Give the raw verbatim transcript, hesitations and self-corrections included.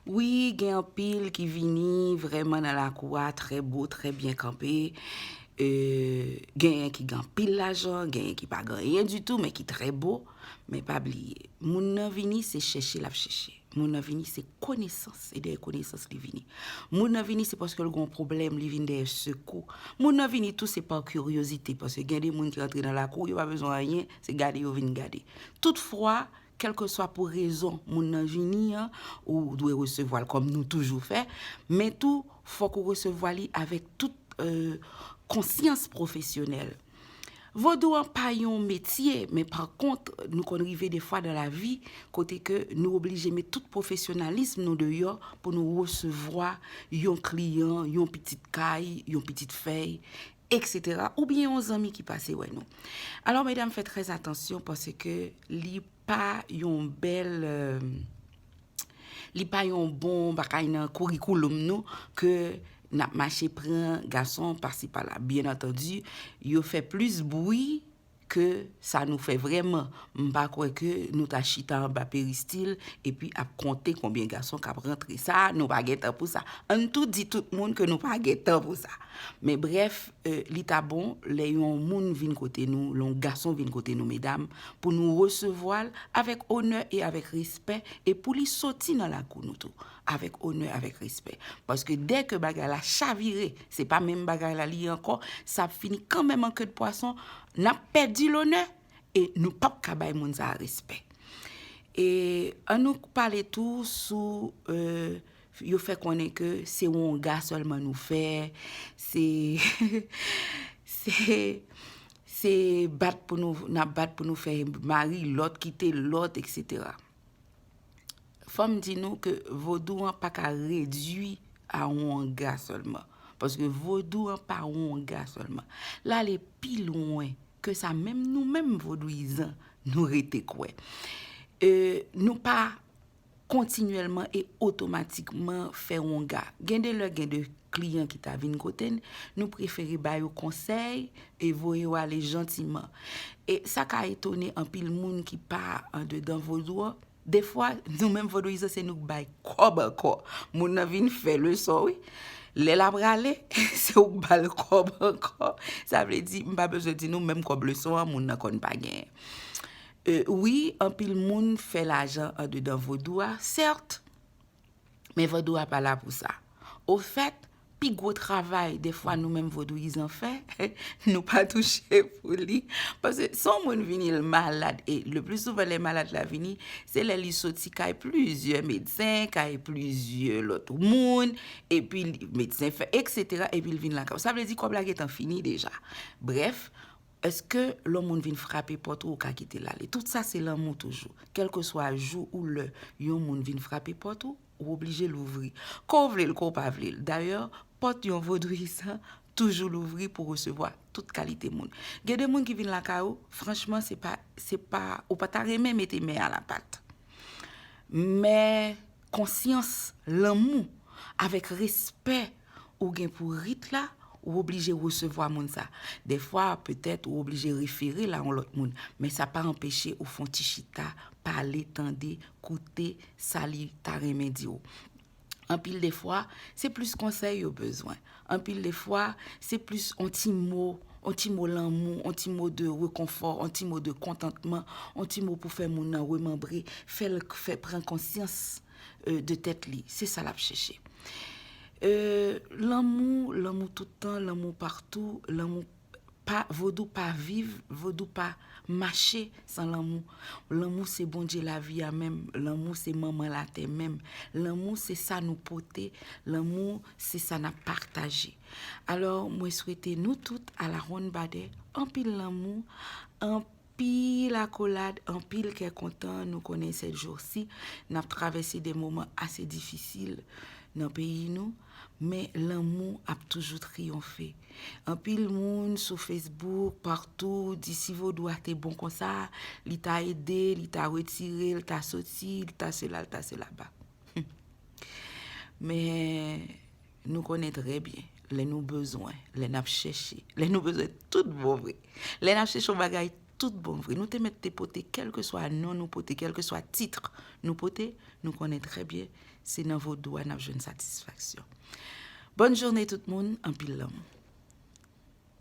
Wi, gen anpil ki vini vrèman nan lakou a, trè bo, trè byen kanpe. E, genyen ki gen anpil lajan, genyen ki pa gen anyen ditou, men ki trè bo. Men pa bliye, moun nan vini, se chèche l ap chèche. Moun nan vini, se konesans, e dèyè konesans li vini. Moun nan vini, se paske l gen yon pwoblèm, li vin dèyè sekou. Moun nan vini tou, se pa kiryozite, paske gen de moun ki rantre nan lakou, yo pa bezwen anyen, se gade yo vin gade. Toutfwa, kèlkeswa pou rezon moun nan vini an, ou dwe resevwa l kòm nou toujou fè, men tou, fòk ou resevwa li avèk tout, e, konsyans pwofesyonèl. Vodou an pa yon metye, men pa kont, nou konn rive defwa nan lavi, kote ke nou oblije met tout pwofesyonalis nou deyò pou nou resevwa yon kliyan, yon pitit kay, yon pitit fèy, etsetera, oubyen yon zanmi ki pase wè nou. Alò, medam, fè trè atansyon paske li pa yon bèl, e, li pa yon bon bagay nan kourikouloum nou ke n ap mache pran gason pasi pala. Byen antandi, yo fè plis bri ke sa nou fè vrèman. M pa kwè ke nou ta chita anba peristil epi ap konte konbyen gason k ap rantre. Sa, nou pa gen tan pou sa. Ann tou di tout moun ke nou pa gen tan pou sa. Men brèf, e, li ta bon lè yon moun vin kote nou, lè yon gason vin kote nou, medam, pou nou resevwa l avèk onè e avèk respè, e pou li soti nan lakou nou tou, avèk onè, avèk respè. Paske dè ke bagay la chavire, se pa menm bagay la li ye ankò, sa ap fini kanmenm an ke de pwason, n ap pèdi lonè, e nou p ap ka bay moun sa a respè. E ann nou pale tou sou, e, yo fè konnen ke se wonga sèlman nou fè, se, se, se bat pou nou, n ap bat pou nou fè mari lòt, kite lòt, etsetera. Fò m di nou ke vodou an pa ka redui a wonga sèlman. Paske vodou an pa wonga sèlman. L ale pi lwen ke sa menm nou menm vodouyizan nou rete kwè. E, nou pa kontinyèlman e otomatikman fè wonga. Gen de lè, gen de kliyan ki ta vin kote n, nou prefere ba yo konsèy e voye yo ale jantiman. E sa ka etone anpil moun ki pa andedan vodou an. Defwa, nou menm vodouyizan, se nou k bay kòb ankò. Moun nan vin fè leson, wi. Lè l ap rale, se ou k ba l kòb ankò. Sa vle di, m pa bezwen di nou, menm kòb leson an, moun nan konn pa genyen. E, wi, anpil moun fè lajan andedan vodou a, sèt, men vodou a pa la pou sa. Ofèt, pi gwo travay, defwa, nou menm vodouyizan fè, nou pa touche pou li. Paske si yon moun vini, l malad, e le pli souvan, lè malad la vini, se lè li soti kay plizyè medsen, kay plizyè lòt moun, epi li, medsen fè, etsetera, epi l vin lakay ou. Sa vle di kòb la gentan fini deja. Brèf, èske lè yon moun vin frape pòt ou, ou ka kite l ale? Tout sa se lanmou toujou. Kèlkeswa jou ou lè yon moun vin frape pòt ou, ou oblije louvri. Ke w vle l, ke w pa vle l. Dayè, pòt yon vodouyizan toujou louvri pou resevwa tout kalite moun. Gen de moun ki vin lakay ou, franchman, se pa, se pa, ou pa ta renmen mete men a lapat. Men konsyans, lanmou, avèk respè ou gen pou rit la, ou oblije resevwa moun sa. Defwa, petèt, ou oblije refere l a yon lòt moun, men sa pa anpeche ou fè yon ti chita, pale, tande, koute sa li ta renmen di w. Anpil de fwa, se plis konsèy yo bezwen. Anpil de fwa, se plis on ti mo, on ti mo lanmou, on ti mo de rekonfò, on ti mo de kontantman, on ti mo pou fè moun nan remanbre, fè l fè pran konsyans, e, de tèt li. Se sa l ap chèche. E, lanmou, lanmou tout tan, lanmou patou, lanmou pa, vodou pa viv, vodou pa mache san lanmou. Lanmou se Bondye lavi a menm, lanmou se manman latè menm, lanmou se sa nou pote, lanmou se sa n ap pataje. Alò, mwen swete nou tout a la wonn badè, anpil lanmou, anpil akolad, anpil kè kontan. Nou konnen sèt jou si n ap travèse de moman ase difisil nan peyi nou, men lanmou ap toujou triyonfe. Anpil moun sou Facebook, patou, di si vodou a te bon konsa, li ta ede, li ta retire, li ta soti, li ta sela, li ta sela ba. Men, nou konnen trè byen, lè nou bezwen, lè n ap chèche, lè nou bezwen tout bon vre, lè n ap chèche yon bagay tout bon vre. Nou te mèt te pote, kèlkeswa non nou pote, kèlkeswa tit nou pote, nou konnen trè byen se nan vodou a n ap jwenn satisfaksyon. Bòn jounen tout moun, anpil lanmou.